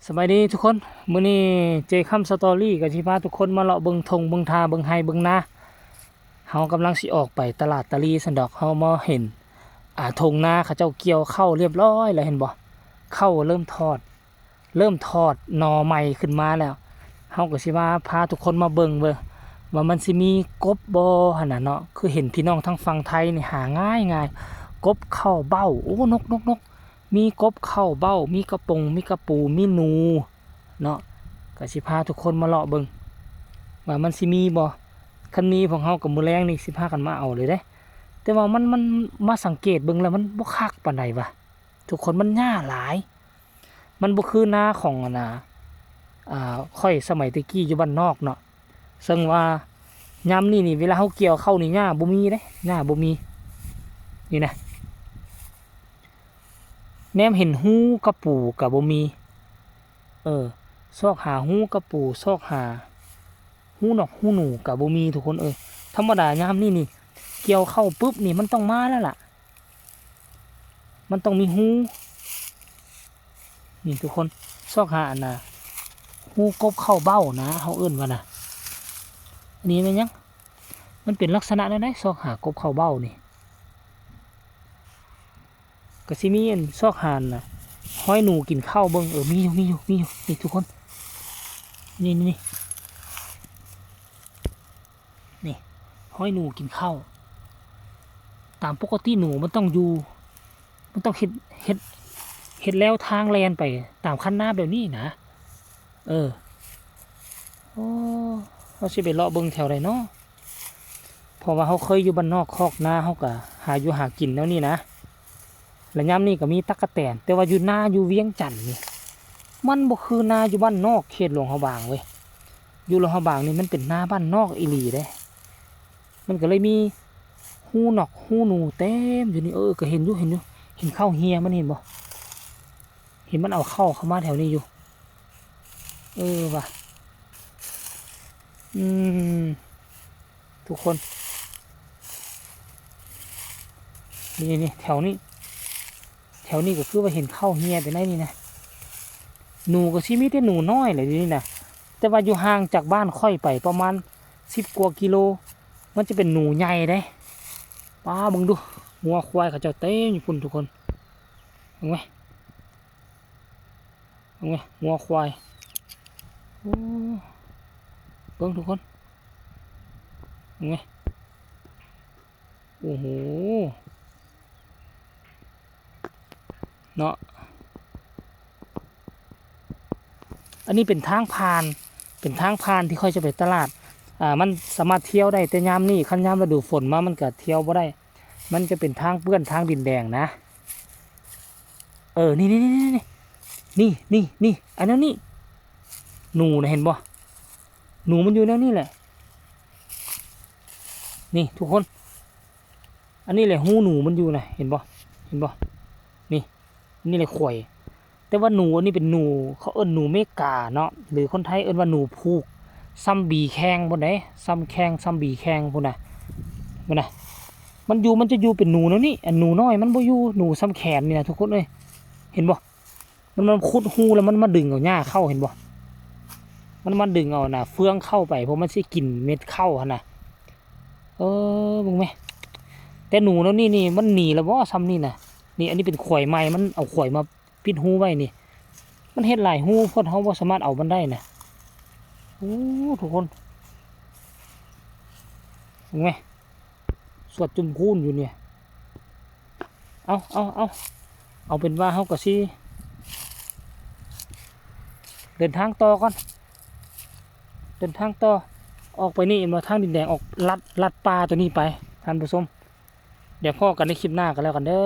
ສະບາຍດີທຸກຄົນ, ມື້ນີ້ເຈຄຳສະຕໍຣີກໍຊິພາທຸກຄົນມາເລາະເບິ່ງທົ່ງເບິ່ງທ່າ ເບິ່ງໄຮ່ເບິ່ງນາ. ເຮົາກຳລັງຊິອອກໄປຕະຫຼາດຕາລີຊັ້ນດອກ, ເຮົາມາເຫັນ ອ່າ ທົ່ງນາເຂົາເຈົ້າກ່ຽວເຂົ້າລຽບຮ້ອຍແລ້ວ ເຫັນບໍ່? ເຂົ້າເລີ່ມຖອດ ເລີ່ມຖອດໜໍ່ໃໝ່ຂຶ້ນມາແລ້ວ. ເຮົາກໍຊິມາພາທຸກຄົນມາເບິ່ງເບິ່ງວ່າມັນຊິມີກົບບໍ່ຫັ້ນນະເນາະ. ຄືເຫັນພີ່ນ້ອງທາງຝັ່ງໄທນີ້ຫາງ່າຍໆ, ກົບເຂົ້າເບົ້າ. ໂອ້ ນົກໆໆ ມີກົບເຂົ້າເບົ້າ ມີກະປົງ ມີກະປູ ມີໜູເນາະ. ກະຊິພາທຸກຄົນມາເລາະເບິ່ງວ່າມັນຊິມີບໍ່. ຄັນມີ ພວກເຮົາກໍມື້ແລງນີ້ຊິພາກັນມາເອົາເລີຍເດ້. ແຕ່ວ່າມັນ ມັນ ມາສັງເກດເບິ່ງແລ້ວມັນບໍ່ຄັກປານໃດຫວາ ທຸກຄົນ. ມັນຫຍ້າຫຼາຍ, ມັນບໍ່ຄືນາຂອງ ອັນນ່າ ອ່າ ຂ້ອຍສະໄໝແຕ່ກີ້ຢູ່ບ້ານນອກເນາະ. ເຊິ່ງວ່າຍາມນີ້ນີ້ ເວລາເຮົາກ່ຽວເຂົ້ານີ້ ຫຍ້າບໍ່ມີເດ້, ຫຍ້າບໍ່ມີ. ນີ້ນະ ແນມເຫັນຮູກະປູກະບໍ່ມີ. ເອີ ຊອກຫາຮູກະປູ ຊອກຫາຮູນົກຮູໜູກະບໍ່ມີ ທຸກຄົນເອີຍ. ທຳມະດາຍາມນີ້ນີ້ ກ່ຽວເຂົ້າປຶບນີ້ ມັນຕ້ອງມາແລ້ວລະ, ມັນຕ້ອງມີຮູ. ນີ້ທຸກຄົນ ຊອກຫາ ອັນນ່າ ຮູກົບເຂົ້າເບົ້ານະ ເຮົາເອີ້ນວ່ານະ. ອັນນີ້ແມ່ນຫຍັງ? ມັນເປັນລັກສະນະແນວໃດ ຊອກຫາກົບເຂົ້າເບົ້ານີ້? ກໍຊິມີອັນຊອກຫານນະ ຮອຍໜູກິນເຂົ້າເບິ່ງ. ເອີ ມີຢູ່ ມີຢູ່ ມີຢູ່ ນີ້ທຸກຄົນ ນີ້ ນີ້ ນີ້ ຮອຍໜູກິນເຂົ້າ. ຕາມປົກກະຕິໜູມັນຕ້ອງຢູ່ ມັນຕ້ອງເຮັດ ເຮັດ ເຮັດແລວທາງແລ່ນໄປຕາມຄັນນາແບບນີ້ນະ. ເອີ ໂອ້ ເຮົາຊິໄປເລາະເບິ່ງແຖວໃດເນາະ? ເພາະວ່າເຮົາເຄີຍຢູ່ບ້ານນອກຄອກນາ ເຮົາກະຫາຢູ່ຫາກິນແນວນີ້ນະ. ແລະຍາມນີ້ກໍມີຕັກກະແຕນ, ແຕ່ວ່າຢູ່ນາຢູ່ວຽງຈັນນີ້ ມັນບໍ່ຄືນາຢູ່ບ້ານນອກເຂດຫຼວງພະບາງເວີຍ. ຢູ່ຫຼວງພະບາງນີ້ມັນເປັນນາບ້ານນອກອີ່ຫຼີເດ້. ມັນກໍເລີຍມີຮູນົກຮູໜູເຕັມຢູ່ນີ້. ເອີ ກໍເຫັນຢູ່ ເຫັນຢູ່ ເຫັນເຂົ້າເຮຍມັນ ເຫັນບໍ່? ເຫັນມັນເອົາເຂົ້າເຂົ້າມາແຖວນີ້ຢູ່. ເອີວ່າ ອືມ ທຸກຄົນ ນີ້ໆ ແຖວນີ້ ແຖວນີ້ກໍຄືວ່າເຫັນເຂົ້າເຮຍໄປໃນນີ້ນະ. ໜູກໍຊິມີແຕ່ໜູນ້ອຍແຫຼະຢູ່ນີ້ນະ, ແຕ່ວ່າຢູ່ຫ່າງຈາກບ້ານຂ້ອຍໄປປະມານສິບກວ່າກິໂລ ມັນຈະເປັນໜູໃຫຍ່ເດ້. ປ້າ ເບິ່ງດູ ງົວຄວາຍເຂົາເຈົ້າເຕັມຢູ່ພຸ້ນທຸກຄົນ. ເບິ່ງໄໝ? ເບິ່ງແມະ ງົວຄວາຍ. ໂອ້ ເບິ່ງທຸກຄົນ ເບິ່ງແມະ. ໂອ້ໂຫ ເນາະ. ອັນນີ້ເປັນທາງຜ່ານ ເປັນທາງຜ່ານທີ່ຂ້ອຍຈະໄປຕະຫຼາດ. ອ່າ ມັນສາມາດທ່ຽວໄດ້ແຕ່ຍາມນີ້, ຄັນຍາມລະດູຝົນມາມັນກະທ່ຽວບໍ່ໄດ້. ມັນຈະເປັນທາງເປື້ອນ ທາງດິນແດງນະ. ເອີ ນີ້ໆ ນີ້ໆ ອັນແນວນີ້ ອັນແນວນີ້ ໜູນະ ເຫັນບໍ່? ໜູມັນຢູ່ແນວນີ້ແຫຼະ ນີ້ທຸກຄົນ. ອັນນີ້ແຫຼະຮູໜູມັນຢູ່ນະ ເຫັນບໍ່? ເຫັນບໍ່? ນີ້ ນີ້ແຫຼະຂວາຍ. ແຕ່ວ່າໜູອັນນີ້ເປັນໜູ ເຂົາເອີ້ນໜູເມກາເນາະ ຫຼືຄົນໄທເອີ້ນວ່າໜູພູກ ສ່ຳບີແຄງພຸ້ນເດ້ ສ່ຳແຄງ ສ່ຳບີແຄງພຸ້ນນະ. ເບິ່ງນະ ມັນຢູ່ ມັນຈະຢູ່ເປັນໜູແນວນີ້. ອັນໜູນ້ອຍມັນບໍ່ຢູ່ ໜູສ່ຳແຂນນີ້ນະ ທຸກຄົນເອີຍ ເຫັນບໍ່? ມັນ ມັນຂຸດຮູແລ້ວມັນມາດຶງເອົາຫຍ້າເຂົ້າ ເຫັນບໍ່? ມັນມາດຶງເອົານະເຟືອງເຂົ້າໄປ ເພາະມັນຊິກິນເມັດເຂົ້າຫັ້ນນະ. ເອີ ເບິ່ງແມະ ແຕ່ໜູແນວນີ້ນີ້ມັນໜີແລ້ວບໍ່ ສ່ຳນີ້ນະ. ນີ້ ອັນນີ້ເປັນຂວາຍໃໝ່ ມັນເອົາຂວາຍມາປິດຮູໄວ້ນີ້. ມັນເຮັດຫຼາຍຮູໂພດ ເຮົາບໍ່ສາມາດເອົາມັນໄດ້ນະ. ໂອ້ ທຸກຄົນ ເບິ່ງແມະ ສວດຈຸມຄູນຢູ່ນີ້. ເອົາ ເອົາ ເອົາ ເອົາເປັນວ່າເຮົາກໍຊິເດີນທາງຕໍ່ກ່ອນ ເດີນທາງຕໍ່ ອອກໄປນີ້ ເຫັນບໍ່ ທາງດິນແດງ ອອກລັດ ລັດປ່າຕົວນີ້ໄປ ທ່ານຜູ້ຊົມ. ດຽວພໍ້ກັນໃນຄລິບໜ້າກໍແລ້ວກັນເດີ.